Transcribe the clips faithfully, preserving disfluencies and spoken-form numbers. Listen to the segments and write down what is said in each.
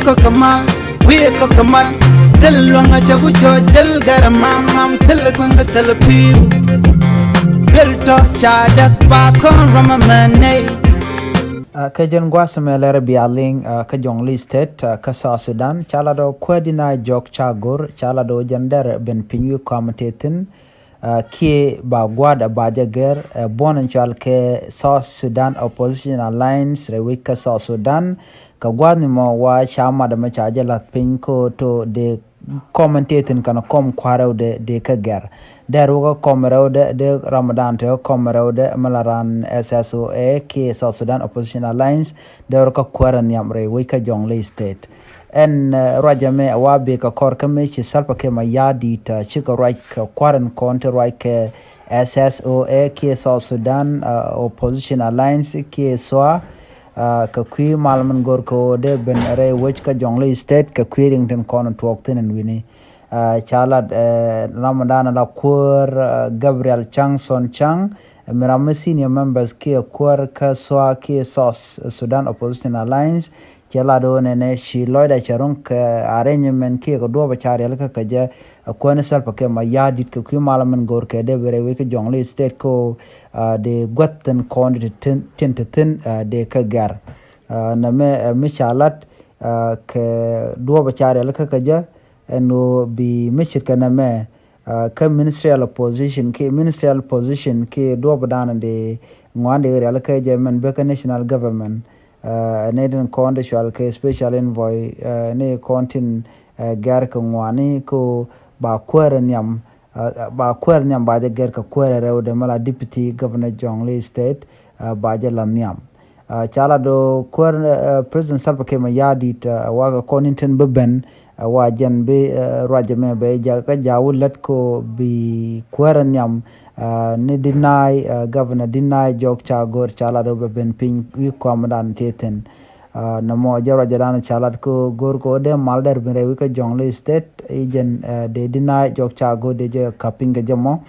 Kɔk kɛ mal, wi̱i̱ kɔk kɛ mal. Thil luäŋ a cɛ ku cɔ jäl gɛr mam mam, thil kueŋ kɛ thil pi̱i̱u. Duel tɔ ca däk ba kɔn ram a mɛ nɛy. Kä jɛn gua̱a̱th mɛ lɛr bia liŋ kä Jonglei State kä South Sudan, ca lat ɔ kuäär di na jɔk ca go̱r, ca lat ɔ jɛn dɛr ben piny wi̱i̱ kɔm tëë thi̱n. Kiɛ ba gua̱a̱th a ba jɛ gɛr, buɔ̱n in cual kɛ South Sudan Opposition Alliance rɛy wec kä South Sudan. Kɛ gua̱a̱th ni mɔ wa ca mat ɛmɛ ca jɛ la̱th piny kä to dee kɔm in tëë thi̱n kɛn kɔm kua̱r rɛwdɛ dee kä gɛr. Dee ruɔkä kɔm rɛwdɛ dee Ramadan te kɔm rɛwdɛ mi la ran S S O A kiɛ South Sudan Opposition Alliance dee ruɔkä kuäär in nhiam rɛy wec kä Jonglei State. Ɛn ruac ɛmɛ a wa bikɛ kɔr kä mëë ci Salva Kiir Mayardit cikɛ ruac kɛ kua̱r in kɔn ti ruac kɛ S S O A kiɛ South Sudan Opposition Alliance kiɛ SSOA. Kɛ kui̱ mal min go̱r kɛ ɣöö dee ben rɛy wec kä Jonglei State kɛ kui̱ riŋ tin kɔn tuɔɔk thi̱n in wi̱ni. Ca lat Ramadan la kuäär Gabriel Chang Son Chang, mi ram mi senior members kiɛ kuäär kä SSOA kiɛ South Sudan Opposition Alliance. Cɛ lat ɣöö nɛnɛ ci lɔcdɛ cɛ ro̱ŋ kɛ arrangement kiɛ kɛ duɔ̱ɔ̱p ca riɛl kä kɛ jɛ. Kuäär ni Salva Kiir Mayardit kɛ kui̱ mal min go̱r kɛ dee ben rɛy wec kä Jonglei State kä ɣöö dee gua̱th thi̱n kɔn tin te thi̱n dee kä gɛr. Nɛmɛ mi ca lat kɛ duɔ̱ɔ̱p ca riɛl kä kɛ jɛ ɛn ɣöö bi mi ce̱tkɛ nɛmɛ kä ministerial position kiɛ ministerial position kiɛ duɔ̱ɔ̱p dan dee ŋuan dee riɛl kä jɛ mɛn bek kä national government. Ni tin kɔn ti cual kɛ special envoy ni kɔn tin gɛr kɛ ŋuani kä ba kuäär nhiam. Ba kuäär nhiam ba jɛ gɛr kɛ kuäär rɛwdɛ mi la deputy governor Jonglei State ba jɛ la nhiam. Ca lat ɣöö kuäär President Salva Kiir Mayardit wakɛ kɔn in tin bi ben wa jɛn bi ruac ɛmɛ bɛ jakä jawu lät ko bi kuäär nhiam. Ni deny governor deny jɔk ca go̱r ca lat ɣöö bɛ ben piny wi̱i̱ kɔm dan tëë thi̱n. Nɛmɔ jɛ ruac dan ca lat ko go̱r ko dee mal dɛr bin rɛy wec kä Jonglei State i̱ jɛn dee deny jɔk ca go̱r dee jɛ ka̱p piny kɛ jɛ mɔ.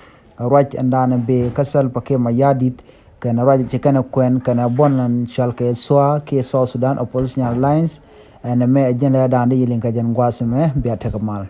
Ruac ɛn dan bi kä Salva Kiir Mayardit kɛn ruac ci kɛn kuɛn kɛn buɔ̱n lan cual kɛ SSOA kiɛ South Sudan Opposition Alliance. Ɛn ɛmɛ ɛ jɛn lɛ dan di yi liŋ kɛ jɛn gua̱a̱th ɛmɛ bia tek mal.